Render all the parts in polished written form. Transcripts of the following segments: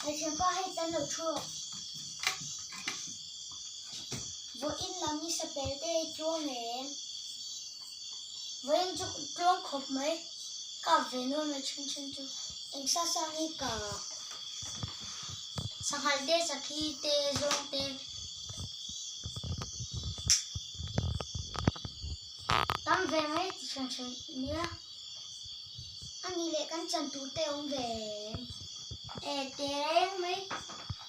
Hei thianpa hei tan lo thu rawh. Vawiin lam i sapel te i tluang em? Vawiin chu tluang khawp mai. Kap ve nual mai then then chu. Eng sa sa nge ka sanghal te sakhi te zawng te. Tam ve mai ti hran hran nia. A nih leh kan chan tur te awm ve em? E te reng mai.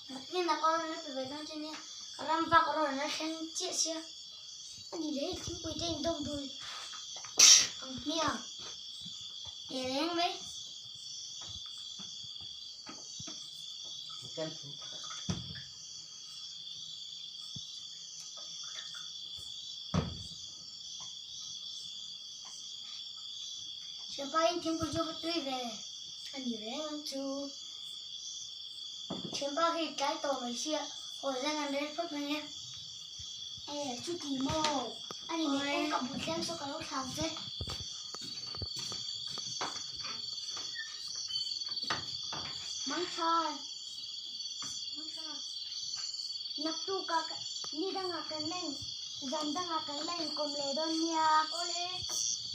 Nakin a kawr la pe ve dawn che nia. Ka ram vak rawn la thleng chiah sia. A nih leh hei thingpui te in dawm dul ang hmiang. Te reng mai. Thianpain thingpui chu va tui ve a ni reng ang chu. Thianpa khi tlai tawh mai sia haw zan an rel phawt mai e. E chuti maw a ni leh kawngka bul thleng saw ka lo thlang che. Mangtha Naktuk ah ni dangah kan la in zan dangah kan la inkawm leh dawn nia. Awle.